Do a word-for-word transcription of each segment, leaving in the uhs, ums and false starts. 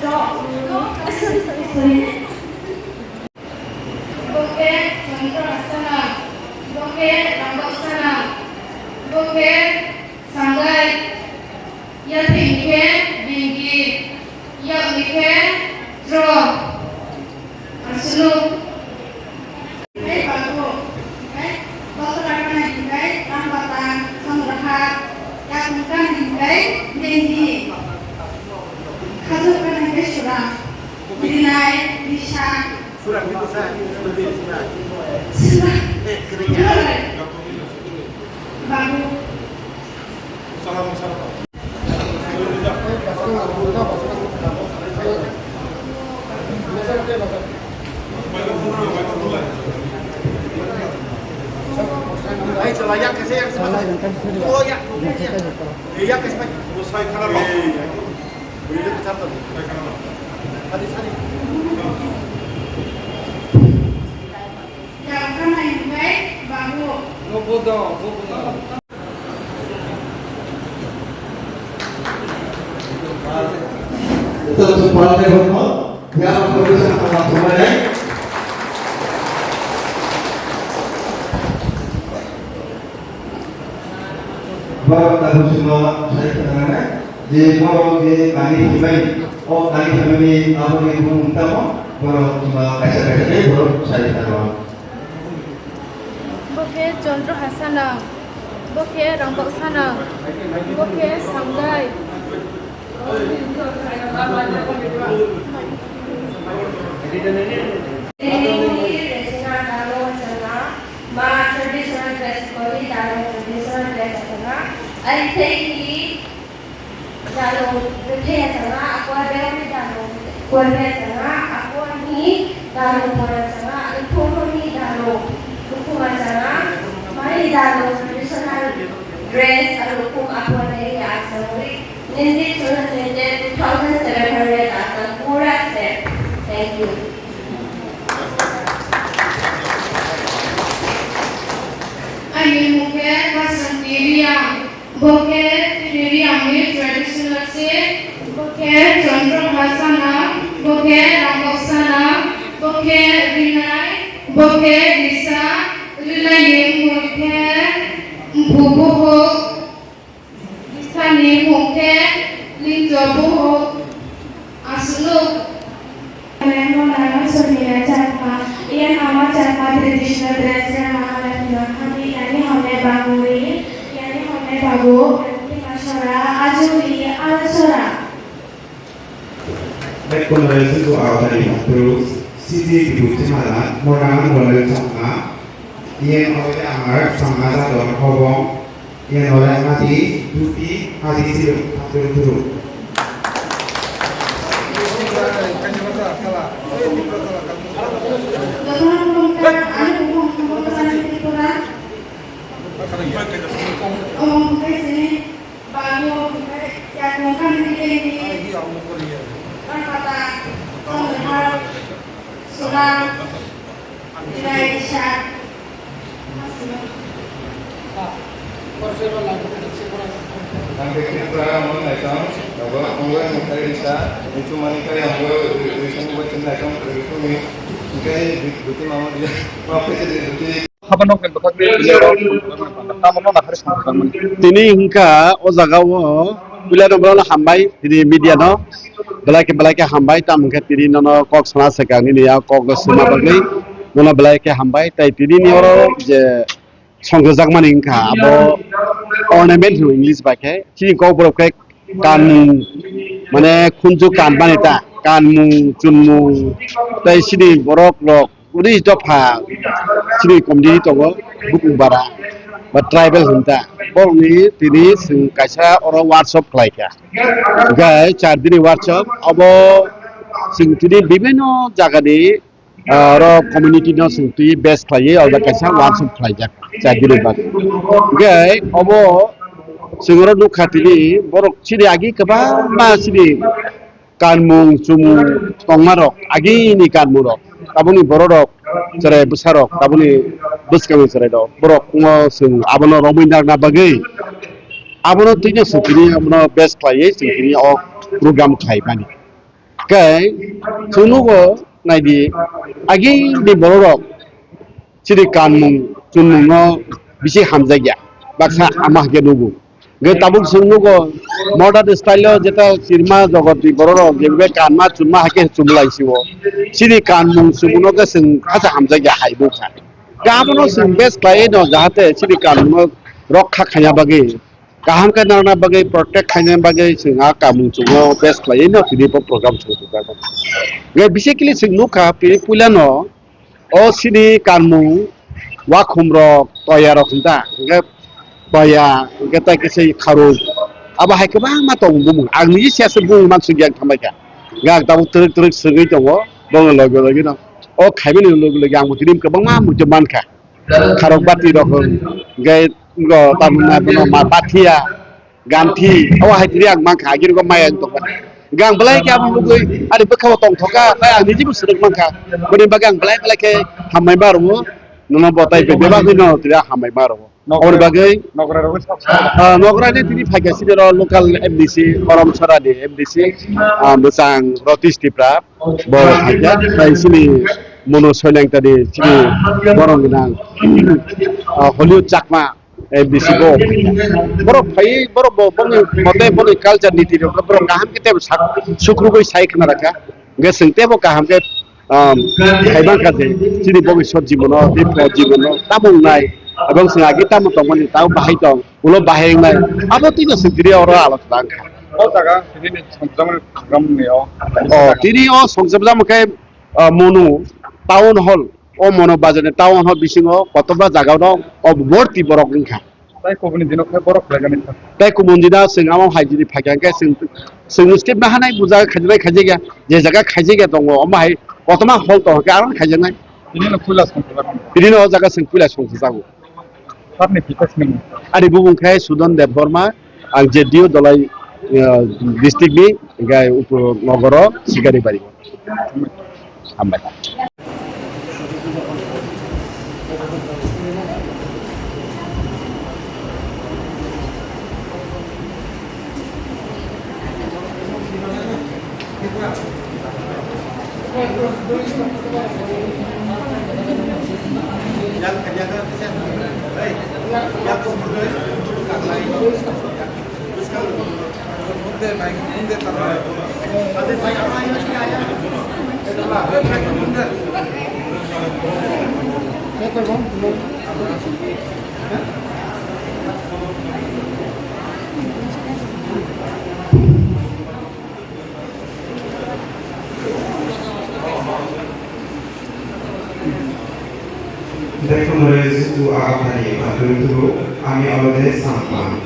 Bo khe Chandra Hasana, bo khe Rambak Sana, bo khe Sangai, yathing khe Bingi, yakni khe Tro. Aswk. Hwnkhe bago, hwnkhe bokhorok kana hwnkhe Rambata, Chandrahar, yakung kana hwnkhe Dendi, khajur kana hwnkhe Sura, Rinai, Risa, Sura, Sura, Sura, bago. Borok tabuk sima sai khna nai je borok je nani hibai, o nani hibai ni abo ni bumung tamo borok sima kaisa kaisa khe borok sai khna nai. Bo khe Chandra Hasana, bo khe Rambak Sana, bo khe Sangai. Ma traditional dress kori, dano traditional dress asanga. Ai tei ki dano ruthe asanga, akwa dano dano kori asanga, akwa ni dano kori asanga, ai thono ni dano bukhuma asanga, mai dano traditional dress aro kum akwa dei asangwi. Nindi chwng ninde two thousand seven hundred asang pura set. Thank you. Ani mung khe Basanti Reang. Bo khe Reang ni traditional se. Bo khe Chandra Hasana. Bo khe Rambak Sana. Bo khe Rinai. Bo khe Risa. Rinai ni mung khe Bubuho. Sani mung khe Lingjo Buho aswk. Mona Sonia Chakma, iyan ama Chakma traditional dress rama alapna kami yani hone baguri, yani hone bagu, Tima Sora, Ajuri, Ala Sora. Bekkun rwng swngo awtani phuru siji kibu chimala morang bolai chongma. Iyen oide amar chongma jador hobong. Iyen ore hadi duti hadi silum phuru phuru. Bago, yakung kami ni Rambata, Chandra, Sula, Rinai, Risa. Ang khe Tripura, ang naitong, abo ang naitong Risa, itu mani kaya ang naitong, itu ni, kaya duti mama dia, apa sih duti. Habanokni bwkhakni tini oro tamo no naharwi samung tangmani. Tini hwnkha o jaga o puila no borok no hambai, tini media no belai khe belai khe hambai, tamo hwnkhe tini nono kok sana se kang nini ya kok no sima bagwi nono belai khe hambai, tai tini ni oro je songkhe jakmani hwnkha abo ornament hino English bai khe, chini kok borok khe kanmung, mane khunju kanmani ta, kanmung, chunmung, tei chini borok rok uri dopha chini community tongo, bukung bara ba tribal hinta, borokni tini chwng kaisa oro workshop khlai kha, hwnkhe char dini workshop abo chwng tini bibinno jagani ah, oro community no chwng twi base khlaiwi alda kaisa workshop khlaijak chai bini bagwi. Hwnkhe obo chwng oro nukha tini borok chini agi kwbangma chini kanmung chumung tongma rok, agini kanmung rok, tabukni borok rok, chwrai bwsa rok, tabukni bwskango chwrai rok, borok no chwng abono romwi narwkna bagwi abono twino chwng tini abono base khlaiwi chwng tini o program khlaimani. Khe chwng nugo naidi, agini bororok chini kanmung chumungno bisi hamjakya, baksa ama hakhe nugo. Ge tabuk chwng nugo modern style o jeta chirma jogotni bororok jebe kanma chumma hakhe chumlai sio. Chini kanmung chumungno khe chwng khacha hamjakya hai nukha. Abono chwng base khlaiwi no jahate chini kanmungno rokha khaina bagwi, kaham khe narwkna bagwi, protect khaina bagwi chwng a kanmung chumungno base khlaiwi no tini bo program chwng tubjakmani. Ge basically chwng nukha tini puilano o chini kanmung wakhumrok toyarok hinta, hingkhe toya, hingkhe tai kisa kharuk, abo hai kwbangma tongo bumung. Ang niji siya se bumung mansukya ang thambaikha. Hingkhe ang tabuk twrwk twrwk swngwi tongo, bongni logi logi no. O khaimani logi logi ang bo tini kwbangma muitu mankha. Kharok bati rok hwnkhe ngo tamni ma bathia, ganthi, o hai tini ang mankha, agini rok maya wng tongmani. Hingkhe ang belai khe abo nugwi ani bwkhao tongthokha, tai ang niji bo swrwk mankha. Boni bagwi ang belai belai khe hambai ma rwo, nono bo tai bebak hwno tini ang hambai ma rwo. Aboni bagwi, nogra rogwi sak sak. Ah, nogra ni tini phaikha sini ro local M D C, Koromchara ni M D C, ah, mwchang Ratish Tipra, bo phaikha, tai sini Monu Soileng tani sini borok gwnang, ah, Hollywood Chakma M D C bo phaikha. Borok phai, borok bo, boni mote, boni culture niti rok, borok kaham khe tebo sak, sukrubui sai khna rakha. Hingkhe chwng tebo kaham khe um, khaibang kha je, chini bobiswt jibono, bipot jibono, tamo wngnai, ebong chwng agi tamo tongmani, tamo bahai tong, ulo bahai wngnai, abo tino chwng tini oro alochona wngkha. O jaga tini ni songchakmani program ni o. O, tini o songchakjamo khe, uh, Monu Town Hall, o Monu Bazar ni Town Hall bisingo kotorma jaga no o borti borok wngkha. Tai kubuni dino khe borok khlaigani kha. Tai kubun dina chwng amo hai jini phaikha hwnkhe chwng, chwng step ma hanai buja khaijaknai khaijakya, je jaga khaijakya tongo, omo hai kotorma hall tong khe aro khaijaknai. Tini no puila songkha jago. Tini no o jaga chwng puila songkha jago. Sarni pita sinimo. Ani bumung khe Sudan Debbarma, ang je D O Dolai, eh, district ni, hwnkhe Upor Nogoro, Sikaribari. Hambai. Tei khumui jetu aphani phatwi tubu, ani olode samphang.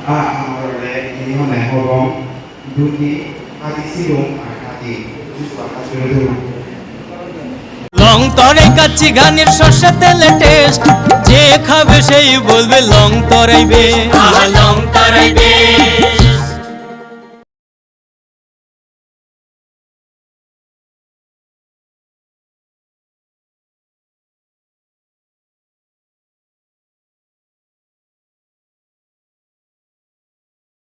A amorle ini hone hobong. Duti, hati silung, ar hati, Joshua hati rwdu. Longtarai কাচ্চি ঘানির সর্ষে তেলে টেস্ট, যে খাবে সেই বলবে লং তরাই বেশ। আহা, লং তরাই বেশ।